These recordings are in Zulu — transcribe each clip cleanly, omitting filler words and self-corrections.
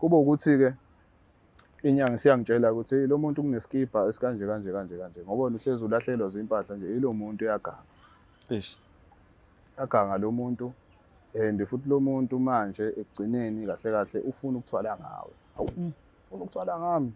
Kube ukuthi-ke inyanga isiyangitshela ukuthi lo muntu kunesikibha esikanje kanje kanje kanje ngoba wena uhlezi ulahlekelwa zimpahla nje ilo muntu uyaganga. Eish. Uyaganga lo muntu and futhi lo muntu manje ekugcineni kahle kahle ufuna ukuthwala ngawe. Awu, ufuna ukuthwala ngami.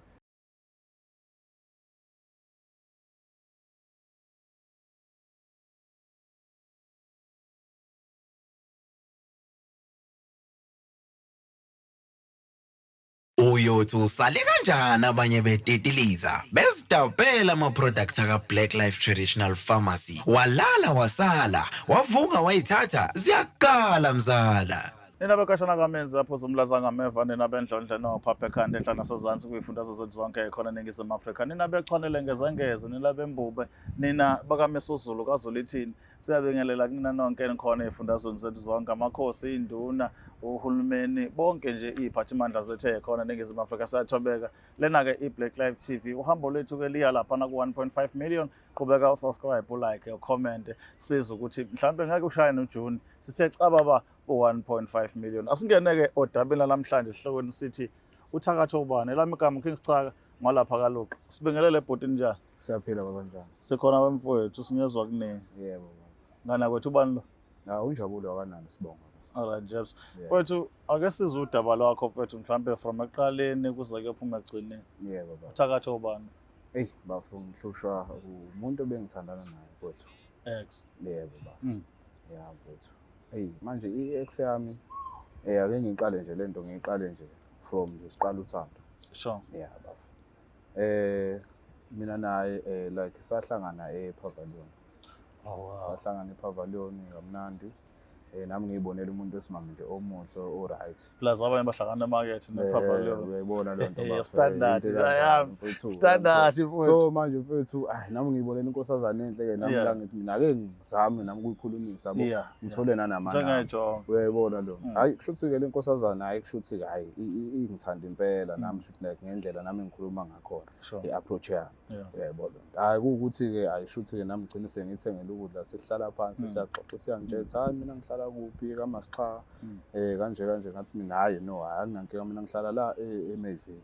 Uyothi usale kanjani abanye betitiliza bezidabhela ama-product aka-Black Life Traditional Pharmacy walala wasala wavuka wayithatha ziyakala mzala. Nina bekashana kamenzi apho zomlaza ngameva nina bendlondle nophapha ekhanda enhla nasezantsi kwiifundazwe zethu zonke khona eNingizimu Afrika nina bechwanele ngezengeze nina bembube nina bakamisuzulu kaZulithini Siyabingelela kunina nonke enikhona ey'fundazweni zethu zonke, amakhosi, iy'nduna, uhulumeni, bonke nje iy'phathimandla zethu ey'khona eNingizimu Afrika siyathobeka. Lena-ke i-Black Life TV. Uhambo lwethu-ke liya laphana ku-1.5 million. Qhubeka usubscribe, ulike, ucommente, size ukuthi mhlawumbe ngeke ushaye noJuni. Sithe cababa ku-1.5 million. Asingene-ke odabeni lanamhlanje esihlokweni sithi uthakatha ubani. Elami igama King Schaka ngwalapha kaLuqa. Sibingelele bhuti njani? Siyaphila baba njani? Sikhona wemfowethu singezwa kuningi. Yebo baba. Ngana kwethu ubani lo? Na unjabulo wakanani sibonga. Alright Jebs. Mfowethu ake sizwe udaba lwakho mfowethu mhlambe from ekuqaleni kuze kuyophuma ekugcineni. Yebo baba. Uthakatha ubani? Ey bafo ngihlushwa umuntu obengithandana naye mfowethu. Ex. Yebo bafo. Ya mfowethu. Ey manje i-ex yami ake ngiqale nje lento ngiqale nje from nje siqala uthando. Sure. Yeah bafo. Mina naye like sahlangana ePavilion. Oh wow. Sahlangana ePavilion kamnandi. Nami ngiyibonela umuntu wesimame nje omuhle o right. Plus abanye bahlangana emakethe nePavilion. Uyayibona le nto bafo. Standard Into la ekanjalo, yami. mfethu, Standard yabo. mfowethu. So manje mfethu ayi nami ngiyibonela inkosazane enhle ke nami la ngithi mina ake ngizame nami ukuyikhulumisa yabo. Ngithole nanamana. Njengejongo. Uyayibona lo. Hayi kusho ukuthi ke le nkosazana hayi kusho ukuthi hayi ingithanda impela nami kusho like ngendlela nami ngikhuluma ngakhona. I-approach yami. Uyayibona. Hayi kuwukuthi ke hayi kusho ukuthi ke nami ngigcine sengithengele ukudla sesihlala phansi siyaxoxa siyangitshela ukuthi hayi mina ngihlala kuphi kaMasixha kanje kanje ngathi mina hayi no hayi anginankinga mina ngihlala la eMayville.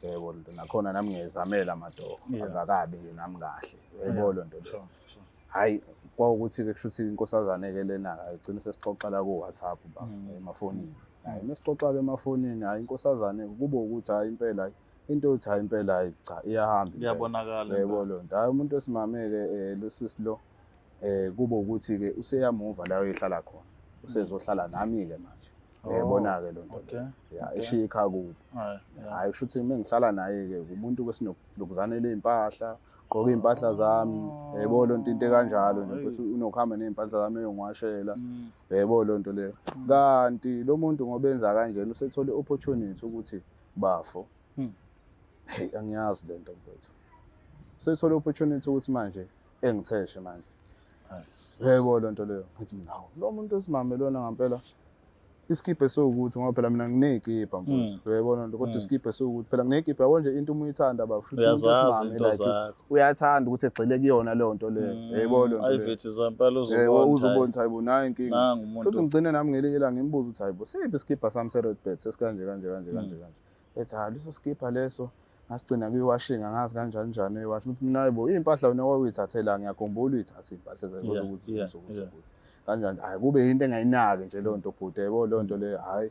Uyayibona nto nakhona nami ngiyayizamela amadoho angakabi nje nami kahle. Uyayibona nto le. Hayi kwawukuthi-ke kusho ukuthi inkosazane-ke lena ayigcine sesixoxa la ku-WhatsApp ba emafonini. Hayi mesixoxa-ke emafonini hayi inkosazane kube ukuthi hayi impela hayi into yokuthi hayi impela hayi cha iyahamba impela. Iyabonakala Yebo leyo nto. Hayi umuntu wesimame-ke lo sisi lo kube ukuthi-ke useyamuva la oyehlala khona. Usezohlala nami-ke manje. Uyayibona-ke lo nto le. Ya eshiya ikhaya kubo. Hayi kusho ukuthi uma ngihlala naye-ke umuntu kwesinokuzanela iy'mpahla gqoka iy'mpahla zami yebo lo nto into ekanjalo nje futhi unokuhamba ney'mpahla zami eyongiwashela yebo lo nto leyo kanti lo muntu ngoba enza kanjena usethole i-opportunity ukuthi bafo hey angiyazi le nto mfowethu usethole i-opportunity ukuthi manje engitheshe manje yebo lo nto leyo ngithi mina hawu lo muntu esimame lona ngampela isikibha esiwukuthi ngoba phela mina nginey'kibha mfowethu uyayibona nto kodwa isikibha esiwukuthi phela nginey'kibha yabo nje into uma uyithanda baba kusho ukuthi umuntu Uyazazi wesimame into like zakho. uyathanda ukuthi egxile kuyona leyo nto leyo uyayibona leyo nto leyo Ayivithi zempela Yebo, uzubona uze ubone ukuthi hayibo nayo inkinga nangu umuntu futhi ngigcine nami ngelinye ilanga ngimbuza ukuthi hayibo siphi isikibha sami se-red bed sesikanje kanje kanje kanje kanje ethi hayi leso sikibha leso ngasigcina kuyi-washing angazi kanjani njani uyi-washing ukuthi mina hayibo iy'mpahla wena wawuyithathela ngiyakhumbula uyithathe iy'mpahla zakho ukuthi ukuthi ukuthi kanjani hayi kube into engayinaki nje leyo nto bhuti yebo leyo nto leyo hayi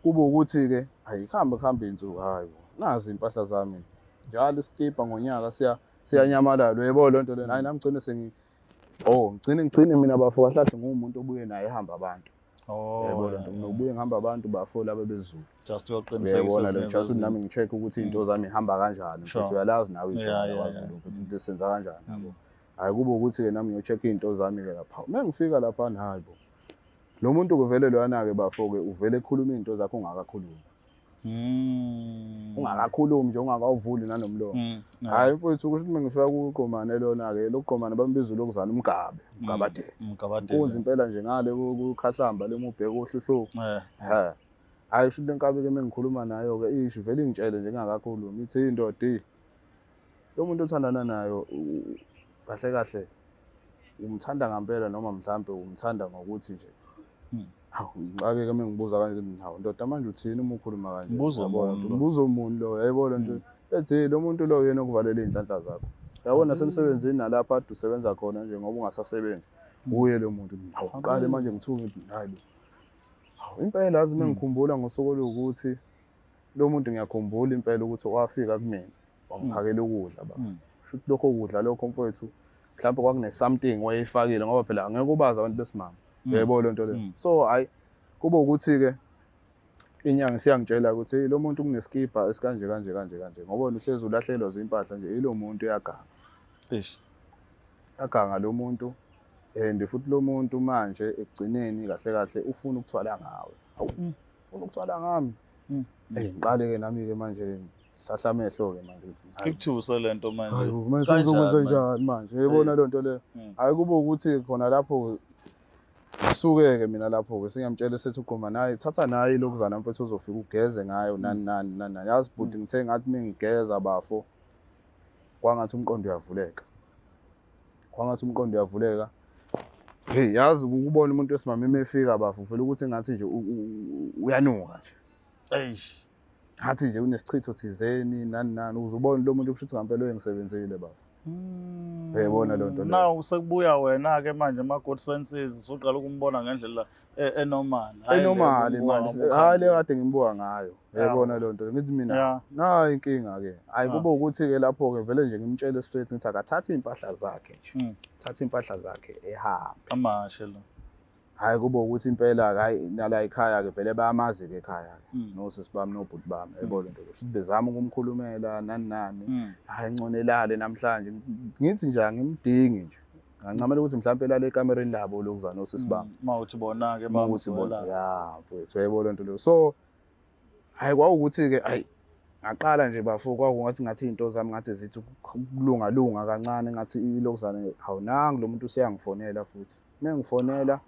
kube ukuthi-ke hayi kuhambe kuhambe iy'nsuku hayi bo nazi iy'mpahla zami njalo isikibha ngonyaka siya siyanyamalala uyebo leyo nto leyo hayi nami ngigcine sengi oh ngigcine ngigcine mina bafo kahle kahle nguwumuntu obuye naye ehamba abantu Oh, yebo lento mina ubuye ngihamba abantu bafo laba bezulu just uyoqinisekisa uyayibona le ezinye just zezinto. nami ngi-check ukuthi iy'nto zami ihamba kanjani Sure. futhi uyalazi nawe Yeah, ijwayela yeah, kwaZulu yeah. futhi ukuthi senza kanjani yabo hhayi kube ukuthi-ke nami ngiyo-check iy'nto zami-ke lapha uma ngifika laphana hhayi bo lo muntu kuvele loyana-ke bafo-ke uvele ekhuluma iy'nto zakho ungakakhulumi Ungakakhulumi nje ungakawuvuli nanomlomo. Hhayi mfowethu kusho ukuthi uma ngifika kuqomane lona-ke lokuqomane bambiza ulokuzana umgabe umgabadele. Umgabadele. Inkunzi impela nje ngale kukhahlamba le mubheke uhluhluku. He. Hhayi kusho ukuthi le nkabi-ke uma ngikhuluma nayo-ke isho ivele ingitshele nje ngingakakhulumi ithi indoda eyi lo muntu othandana nayo kahle kahle umthanda ngampela noma mhlampe umthanda ngokuthi nje. Hawu, ngixakeke uma ngibuza kanje ngithi, hawu ndoda manje uthini uma ukhuluma kanje? Mbuzo Yabona muni nto, lo? Mbuzo muni lo, yayibona nto. Ethi lo muntu lo yena okuvalela iy'nhlanhla zakho. Yabona nasemsebenzini nalapha ade usebenza khona nje ngoba ungasasebenzi. Uye lo muntu. Hawu, qale manje ngithuke ngithi hayi lo. Hawu, impela yazi uma ngikhumbula ngosuku oluwukuthi lo muntu ngiyakhumbula impela ukuthi wafika kumina wangiphakela ukudla baba. Shuthi lokho kudla lokho mfowethu mhlawumbe kwakune something wayeyifakile ngoba phela angeke ubazi abantu besimame. Yebo le nto le. So hayi kube ukuthi-ke inyanga isiyangitshela ukuthi "Hey, lo muntu kunesikibha esikanje kanje kanje kanje ngoba wena uhlezi ulahlekelwa zimpahla nje ilo muntu uyaganga. Eish. Uyaganga lo muntu and futhi lo muntu manje ekugcineni kahle kahle ufuna ukuthwala ngawe. Hawu, ufuna ukuthwala ngami. Eh ngiqale-ke nami-ke manje hlahla amehlo-ke manje ukuthi, hayi, Ikuthuse le nto manje. hayi bo, manje Kanjani sengizokwenza manje? njani manje? Uyayibona le nto leyo. Hayi kube ukuthi khona lapho suke-ke mina lapho-ke sengiyamtshela sethi uqoma naye thatha naye ilokuzana mfethu uzofika ugeze ngayo nani nani nani nani. Yazi bhuti ngithe ngathi mengigeza bafo kwangathi umqondo uyavuleka. Kwangathi umqondo uyavuleka. Hey yazi ukubona umuntu wesimame uma efika bafo uvela ukuthi ngathi nje uyanuka nje. Eish. Ngathi nje unesichitho thizeni nani nani uze ubone lo muntu kusho ukuthi ngampela uyengisebenzile bafo. Uyayibona leyo nto leyo. Now sekubuya wena-ke manje ama-good senses usuqala ukumbona ngendlela enormal. Hhayi le Enormal yokumbuka manje. ngoba Hhayi le ukhangile. kade ngimbuka ngayo. Uyayibona leyo nto. Ngithi mina nayi inkinga-ke. Hhayi kube ukuthi-ke lapho-ke vele nje ngimtshele straight ngithi akathathe iy'mpahla zakhe nje. Thatha iy'mpahla zakhe ehambe. Amashe lo. Hhayi kube ukuthi impela-ke hhayi nala ekhaya-ke vele bayamazi-ke ekhaya-ke. Nosisi bami nobhuti bami yayibona le nto leyo. Futhi bezama ukumkhulumela nani nani. Hhayi ngcono elale namhlanje. Ngithi nje angimdingi nje. Ngancamela ukuthi mhlawumbe elale ekamereni labo lokuza nosisi bami. Uma uthi bona-ke Uma uthi bona, bamzwela. ya mfowethu uyayibona le nto leyo. So hhayi kwawukuthi-ke hhayi ngaqala nje bafo kwakungathi ngathi iy'nto zami ngathi zithi ukulungalunga kancane ngathi ilokuzane hawu nangu lo muntu useyangifonela futhi. Uma ngifonela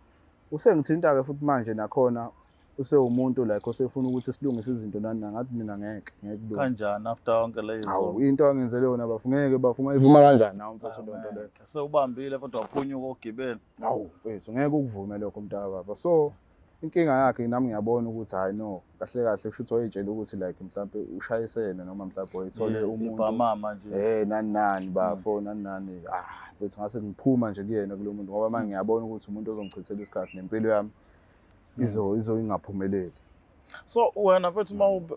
usengithinta-ke futhi manje nakhona usewumuntu like osefuna ukuthi silungise izinto nani ngathi mina ngeke ngeke kulunge. Kanjani after yonke leyo Hawu into angenzele yona bafo ngeke bafo ungayivuma kanjani nawe mfethu leyo nto leyo. Sewubambile kodwa waphunyuka ogibeni. Hawu mfethu ngeke ukuvume lokho mntaka baba. So inkinga yakhe nami ngiyabona ukuthi hayi no kahle kahle kusho ukuthi wayetshela ukuthi like mhlampe ushayisene noma mhlampe wayethole umuntu Ibhamama nje. Nani nani bafo nani nani mfethu ngase ngiphuma nje kuyena kulo muntu ngoba manje ngiyabona ukuthi umuntu ozongichithela isikhathi nempilo yami izo ingaphumeleli. So wena mfethu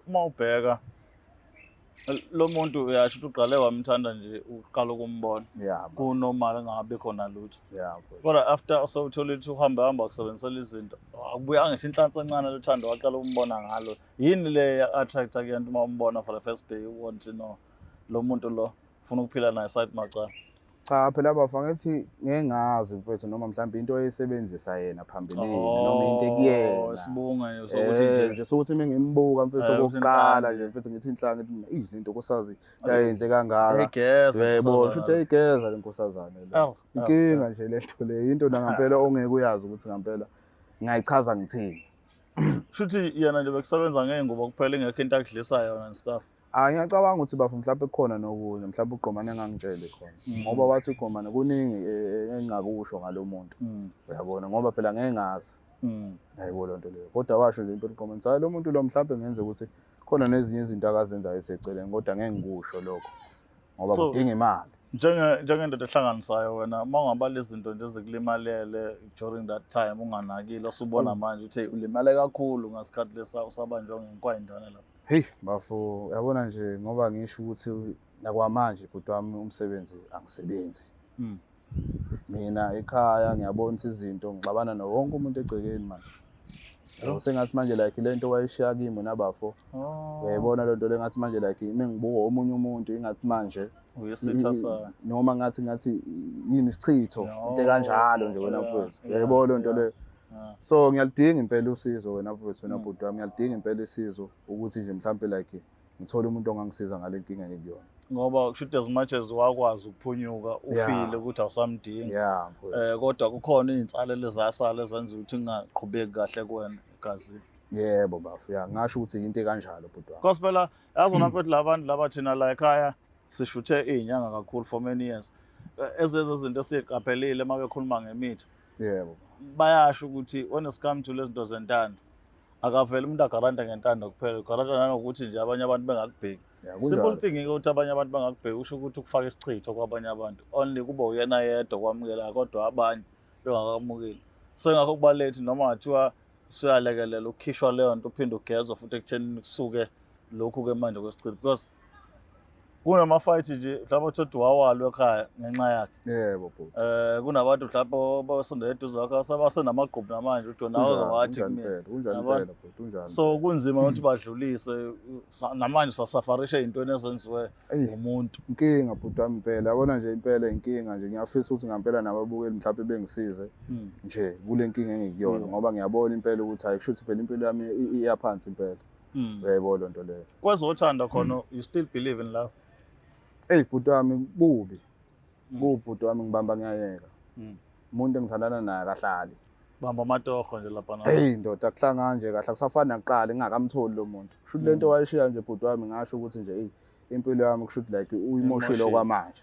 uma ubheka lo muntu uyasho ukuthi uqale wamthanda nje uqala ukumbona. Kunormal engabi khona lutho. Mfethu. Kodwa after usewuthola ukuthi uhamba hamba kusebenzisela izinto, akubuyanga ngisho inhlansi encane lothando waqala ukumbona ngalo. Yini le ya-attract-a kuyena uma umbona for the first day ubona ukuthi no lo muntu lo ufuna ukuphila naye side macala? Cha phela bafo ngithi ngeke ngazi mfethu noma mhlawumbe into oyisebenzisa yena phambilini noma into ekuyena. Sibunga nje sokuthi nje Nje sokuthi mina ngimbuka mfethu Ukuthi okokuqala inhlanga. nje mfethu ngithi inhlanga ngithi mina, "Ih, lento nkosazi yayinhle kangaka." Eyigeza, Yebo, inkosazana. futhi eyigeza le nkosazana le. Inkinga nje le nto le, into la ngempela ongeke uyazi ukuthi ngempela ngingayichaza ngithini. Shuthi yena nje bekusebenza ngey'ngubo kuphela ingekho into akudlisa yona and stuff. Ngiyacabanga ukuthi bafo mhlawumbe kukhona nokunye, mhlawumbe uGqomane engangitshele khona. Ngoba wathi uGqomane kuningi engingakusho ngalo muntu. Uyabona ngoba phela ngeke ngazi. Yayibona loo nto leyo. Kodwa washo nje impela uGqomane, hayi lo muntu lo mhlawumbe ngenze ukuthi khona nezinye izinto akazenzayo eseceleni kodwa ngeke ngikusho lokho ngoba kudinga imali. Njengendoda ehlanganisayo wena, uma ungabala izinto nje ezikulimalele during that time unganakile, osubona manje ukuthi ulimale kakhulu ngasikhathi lesa usabanjwa ngenkwayindana lapha. Hey bafo, uyabona nje ngoba ngisho ukuthi nakwamanje bhuti wami umsebenzi angisebenzi. Mina ekhaya ngiyabona ukuthi izinto ngixabana nawo wonke umuntu egcekeni manje. Sengathi manje like le nto wayishiya kimi nabafo. Uyayibona le nto le ngathi manje like uma ngibuka omunye umuntu ingathi manje Uyisitha sakhe. Noma ngathi yini isichitho, into kanjalo nje wena mfowethu. Uyayibona le nto le. So ngiyalidinga impela usizo wena mfowethu, wena bhuti wami, ngiyalidinga impela isizo ukuthi nje mhlambe like ngithole umuntu ongangisiza ngale nkinga engikuyona. Ngoba kusho ukuthi as much as wakwazi ukuphunyuka ufile ukuthi awusamdingi. Mfowethu. Kodwa kukhona iy'nsalelo ezasala ezenza ukuthi kungaqhubeki kahle kuwena egazini. Yebo bafo, ya ngasho ukuthi into ekanjalo bhuti wami. Because phela yazi wena mfethu labantu laba thina la ekhaya sishuthe iy'nyanga kakhulu for many years. Ezezo zinto esiyiqaphelile uma bekhuluma ngemithi. Bayasho ukuthi when it's come to lezi zinto zentando, akavele umuntu agaranta ngentando kuphela, ugaranta nanokuthi nje abanye abantu bengakubheki. Simple thing ukuthi abanye abantu bangakubheki usho ukuthi ukufaka isichitho kwabanye abantu, only kube uyena yedwa kwamukela kodwa abanye bengakamukeli. So ingakho kubalulekile noma ngathiwa usuyalekelela ukukhishwa leyo nto, uphinde ugezwa futhi ekuthenini kusuke lokhu-ke manje kwesichitho, because kunama-fight nje mhlawumbe uthole wawalwa ekhaya ngenxa yakhe. Yebo bhuti. Kunabantu mhlawumbe abasondele eduze kwakho asebasenamagqubu namanje, uthi nawe wathi kumina. Kunjani impela bhuti, kunjani? So kunzima ukuthi badlulise namanje, sasafarisha ey'ntweni ezenziwe umuntu. Inkinga bhuti wami impela, yabona nje impela inkinga nje, ngiyafisa ukuthi ngampela nababukeli mhlawumbe bengisize nje kule nkinga engikuyona, ngoba ngiyabona impela ukuthi hayi, kusho ukuthi phela impilo yami iyaphansi impela. Uyayibona loo nto leyo. Kwezothando khona, you still believe in love? Eyi bhuti wami, kubi. Kubi bhuti wami, ngibamba ngiyayeka. Umuntu engithandana naye akahlali. Bamba amatoho nje lapha na. Hey ndoda, akuhlangani nje kahle, akusafani nakuqala ngingakamtholi lo muntu. Kusho ukuthi lento wayishiya nje bhuti wami, ngasho ukuthi nje eyi impilo yami kusho ukuthi like uyimoshile okwamanje.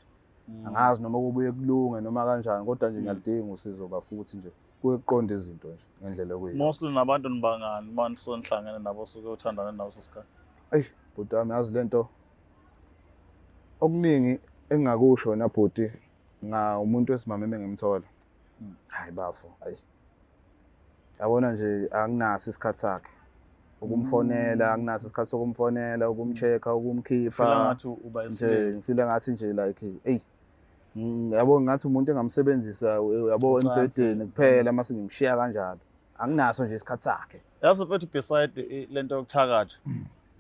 Angazi noma kubuye kulunge noma kanjani, kodwa nje ngiyalidinga usizo bafuthi nje. Kuye kuqonde izinto nje ngendlela okuyiyo. Mostly nabantu nibangani uma nisonihlangene nabo osuke uthandane nabo sosikhathi? Eyi bhuti wami, yazi lento okuningi engingakusho wena bhuti nga umuntu wesimame engimthola. Hayi bafo, hayi. Yabona nje anginaso isikhathi sakhe. Ukumfonela, anginaso isikhathi sokumfonela, ukumcheck-a, ukumkhipha. Feel ngathi uba Nje ngifila ngathi nje like hey, yabo ngathi umuntu engamsebenzisa, yabo, embhedeni kuphela, mase ngimshiya kanjalo. Anginaso nje isikhathi sakhe. Yazi mfethu, beside lento yokuthakatha,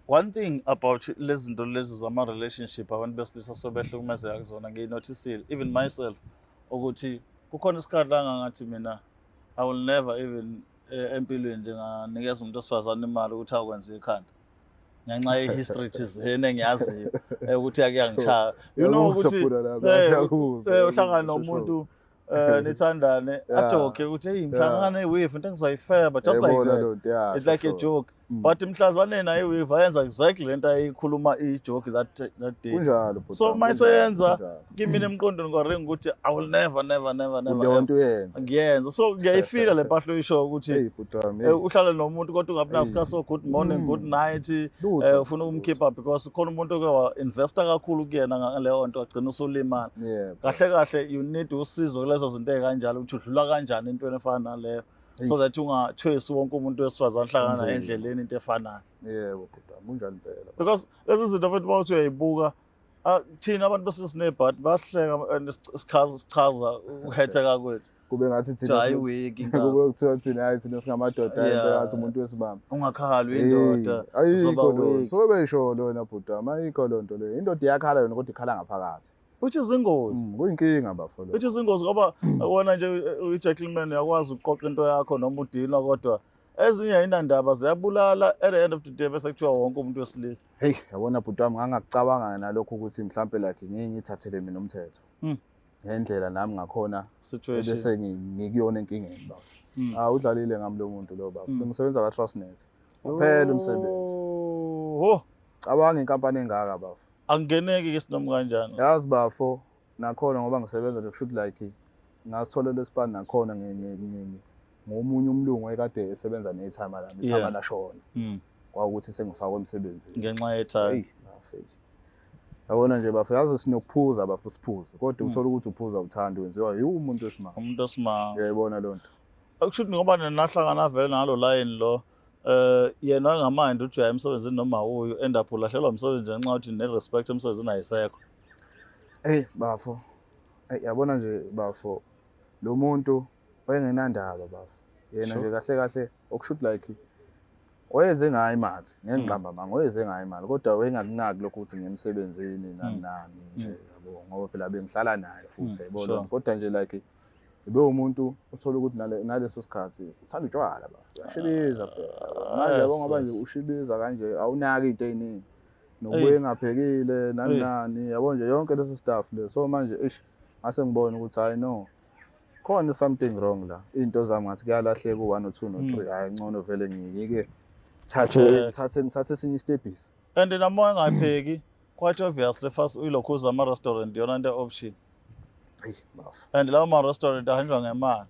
one thing about lezi zinto lezi zama-relationship abantu besilisa sobehlukumezeka kuzona, ngiyinothisile even myself ukuthi kukhona isikhathi la ngangathi mina I will never even empilweni nje nganikeza umuntu wesifazane imali ukuthi akwenze ikhanda, ngenxa ye-history thizeni engiyaziyo ukuthi yake yangishaya, ukuthi uhlangane nomuntu, nithandane, ajoke ukuthi hey, mhlangane ne-weave, into engizoyifeba, just like that, it's like a joke, but mhlazane naye i-weave ayenza exactly lento ayikhuluma i-joke that day. Kunjalo. So mayiseyenza kimi emqondweni kwaringa ukuthi I will never, never, never, never leyo nto uyenza. Ngiyenza. So ngiyayifila le mpahla oyisho ukuthi Hey bhuti wami. Uhlale nomuntu kodwa ungabi naso isikhathi so good morning, good night, ufuna ukumkhipha because khona umuntu oke wa-investa kakhulu kuyena ngaleyo nto, agcina usulimala. Kahle kahle you need usizo kulezo zinto ey'kanjalo, ukuthi udlula kanjani entweni efana naleyo, so that ungathwesi wonke umuntu wesifazane ohlangana naye endleleni into efanayo. Yebo bhuti wami, kunjalo impela. Because lezi zinto futhi uma uthi uyayibuka, thina abantu besesinebhadi basihleka and sichaza ukuhetheka kwethu. Kube ngathi thina hayi weak. Kube kuthiwa thina, hayi, thina singamadoda, impela ngathi umuntu wesimame. Ungakhali, uyindoda. Ayikho lo so beyisho lona bhuti wami, ayikho loo nto leyo. Indoda iyakhala yona, kodwa ikhala ngaphakathi. Which is ingozi. Kuyinkinga bafo lo. Which is ingozi, ngoba wena nje uyi-gentleman, uyakwazi ukuqoqa into yakho noma udinwa, kodwa ezinye ayinandaba, ziyabulala at the end of the day, bese kuthiwa wonke umuntu wesilisa. Hey, yabona bhuti wami, ngangakucabanga nalokho ukuthi mhlampe like ngike ngithathele mina umthetho ngendlela nami ngakhona situation bese ngikuyona enkingeni bafo. Ah, udlalile ngami lo muntu lo bafo. Bengisebenza ka-Transnet, uphela umsebenzi. Oh. Cabanga inkampani engaka bafo. Angeneki ke sinoma kanjani. Yazi bafo, nakhona ngoba ngisebenza nje, kushuthi like ngasithola lesipani nakhona ngomunye umlungu ekade esebenza nethayima lami, ithayima lashona, kwawukuthi sengifakwe emsebenzini ngenxa yethayima. Eyi, bafo, eyi. Yabona nje bafo, yazi sinokuphuza bafo, siphuze, kodwa uthola ukuthi uphuza uthanda, wenziwa yiwo umuntu wesimame. Umuntu osimama. Uyayibona loo nto. Akusho ukuthi ngoba nahlangana vele nalo line lo, yena engamandi ukuthi uya emsebenzini noma uyu end up ulahlekelwa umsebenzi ngenxa yokuthi ne-respect emsebenzini ayisekho. Eyi bafo, eyi yabona nje bafo, lo muntu wayengenandaba bafo yena. Nje kahle kahle okusho ukuthi like wayeze ngayo imali, ngeke ngiqamba amanga, wayeze ngayo imali, kodwa wayengakunaki lokho ukuthi ngisemsebenzini nani nani nje, yabo, ngoba phela bengihlala naye futhi, yayibona loo nto. Kodwa nje like ube umuntu uthola ukuthi naleso sikhathi uthanda utshwala bafo, uyashibiza phela manje, yabo, ngoba nje ushibiza kanje awunaki into ey'ningi, nokubuye engaphekile nani nani, yabo nje yonke leso stuff le. So manje eish, ngase ngibona ukuthi hayi no, khona something wrong la, iy'nto zami ngathi kuyalahleka u-one no-two no-three, hhayi ngcono vele ngiyike thathe ngithathe esinye isitebhisi. And noma engapheki, quite obviously first uyilokhuza ama-restaurant, iyona nto option. Eyi bafo. And lawo ma-restaurant ahanjwa ngemali.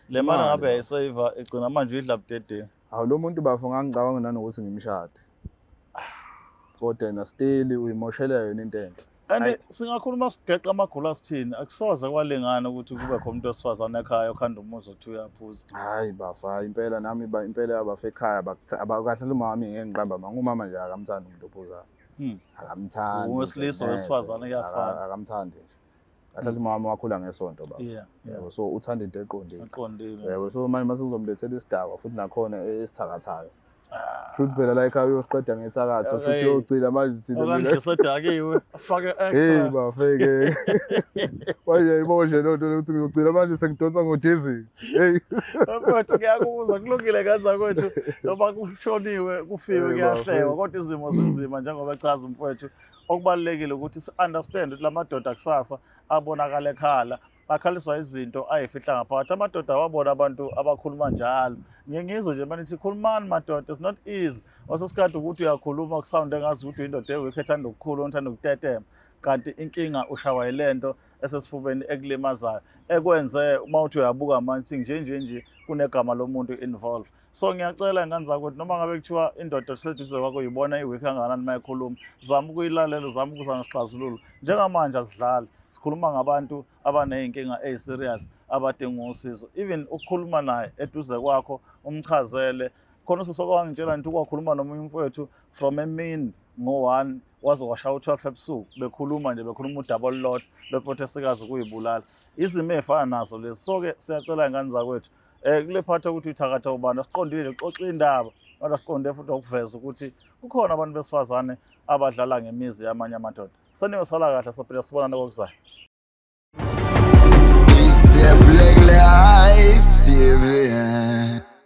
Le mali Imali, ngabe bafo. yayiseyiva igcina manje uyidla budedengu. Hawu, lo muntu bafo, ngangicabanga nanokuthi ngimshade, kodwa yena still uyimoshela yona into enhle. And Hhayi. singakhuluma sigeqa amagula sithini, akusoze kwalingana ukuthi kube khona umuntu wesifazane ekhaya okhanda umuzi othi uyaphuza. Hayi bafa, hayi impela nami ba impela abafa ekhaya kahle umama wami, ngeke ngiqamba manga, umama nje akamthandi umuntu ophuzayo. Akamthandi nje Owesilisa, neze. owesifazane kuyafana. Akamthandi nje kahle, umama wami wakhula ngesonto baba. Yebo, so uthanda into eqondile. Aqondile. Yebo, so manje masizomlethela isidakwa futhi nakhona esithakathayo, Ah. futhi phela la ekhaya uyosiqeda ngethakatho futhi uyogcina manje thina Okanye mina nje sedakiwe afake Hey extra. bafeke. Manje yayibona nje loo nto ukuthi ngizogcina manje sengidonsa ngodizili. Hey. Mfowethu, ngiyakuzwa, kulungile kanza kwethu, noma kushoniwe kufiwe Hey, kuyahlekwa, bafethu. kodwa izimo zinzima njengoba echaza umfowethu. Okubalulekile ukuthi si-understand ukuthi la madoda kusasa abonakala ekhala, akhaliswa izinto ayifihla ngaphakathi. Amadoda awabona abantu abakhuluma njalo. Ngiye ngizwe nje manithi khulumani madoda, it's not easy. Wasesikhathi ukuthi uyakhuluma kusound engazi ukuthi uyindoda ewikho ethanda ukukhuluma, ethanda ukutetema, kanti inkinga ushawa yilento esesifubeni ekulimazayo, ekwenze uma uthi uyabuka manje nje nje nje kunegama lomuntu involved. So ngiyacela ingane zakwethu, noma ngabe kuthiwa indoda seduze kwakho uyibona iweak kangakanani uma ekhuluma, zama ukuyilalela, uzama ukuza nesixazululo. Njengamanje asidlali, sikhuluma ngabantu abaney'nkinga eyi-serious abadinga usizo. Even ukukhuluma naye eduze kwakho umchazele khona. Usisi wangitshela ngithi ukwakhuluma nomunye umfowethu from emini ngo-1 waze washaya u-12 ebusuku, bekhuluma nje, bekhuluma udaba olulodwa lwemfowethu esikazi ukuyibulala. Izimo ey'fana nazo lezi. So-ke siyacela ingane zakwethu, kule phathi ukuthi uyithakatha ubani, asiqondile xoxa indaba, kodwa siqonde futhi ukuveza ukuthi kukhona abantu besifazane abadlala ngemizi yamanye amadoda. Seniyosala kahle, sophila sibonane kokuzayo. It's the Black Life TV.